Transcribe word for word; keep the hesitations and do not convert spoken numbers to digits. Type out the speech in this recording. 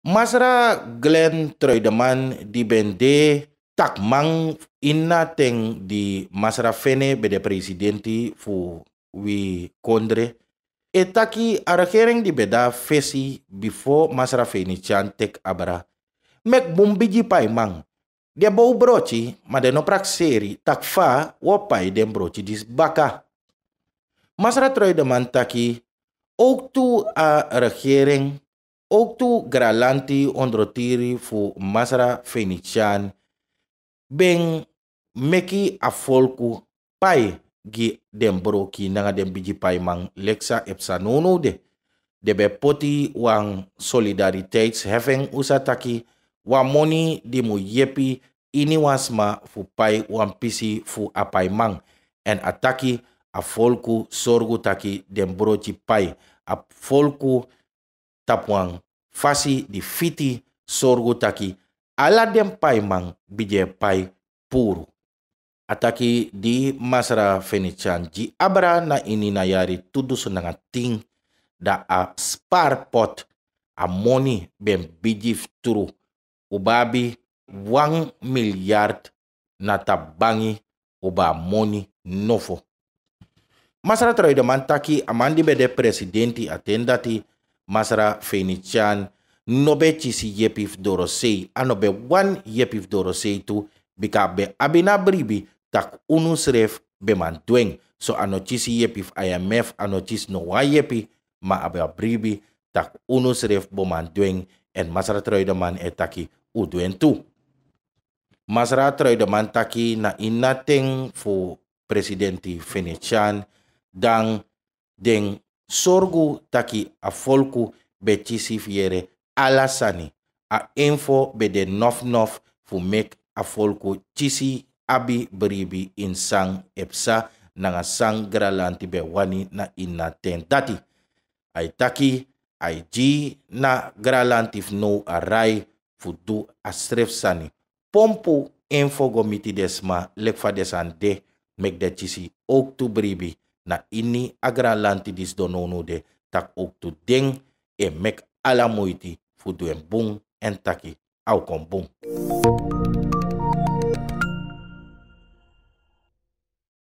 Masra Glenn Truideman, di ben de takman ini a ten di Masra Fene ben de presidenti fu wi kondre, e taki a regering di ben de na fesi bifo Masra Venetiaan teki abra, meki bun bigi paiman. Den bow broki, ma den no prakseri taki fa wi o pai den broki disi baka. Masra Truideman taki, owktu a regering, owktu granlanti ondrotiri fu Masra Venetiaan ben meki a folku pai gi den broki nanga den bigi paiman, leki san e psa nownow de. Den ben poti wan solidariteitsheffing, un sa taki, wan moni di mu yepi iniwan sma fu pai wan pisi fu a paiman. Èn a taki a folku sorgu taki den broki pai. A folku tapu wan fasi di fiti sorgu taki ala den paiman bigin e pai puru. A taki di Masra Venetiaan gi abra na ini a yari tu dusun nanga tin, dan a sparpot, a moni ben bigi fu tru. Un ben abi wan milyard na tapu bangi, un ben abi moni nofo. Masra Truideman taki a man di ben de presidenti a ten dati, Masra Venetiaan, no ben kisi yepi fu dorosei. A no ben wani yepi fu dorosei tu, bika a ben abi na bribi tak' unu srefi ben man du en. So a no kisi yepi fu I M F, a no kisi no wan yepi, ma a ben abi bribi tak' unu srefi bo man du en. Èn Masra Truideman e taki un du en tu. Masra Truideman taki na ini a ten fu presidenti Venetiaan, dan den sorgu taki a folku ben kisi fu yere ala sani. A info ben de nofnof fu meki a folku kisi abi bribi ini san e psa nanga san granlanti ben wani na ini a ten dati. A e taki, a e gi na granlanti fu now a rai fu du a srefi sani. Pompu info go miti den sma leki fa den sani de, meki den kisi owktu bribi na ini a granlanti di sidon nownow de, tak' owktu den e meki ala muiti fu du en bun èn taki a o kon bun.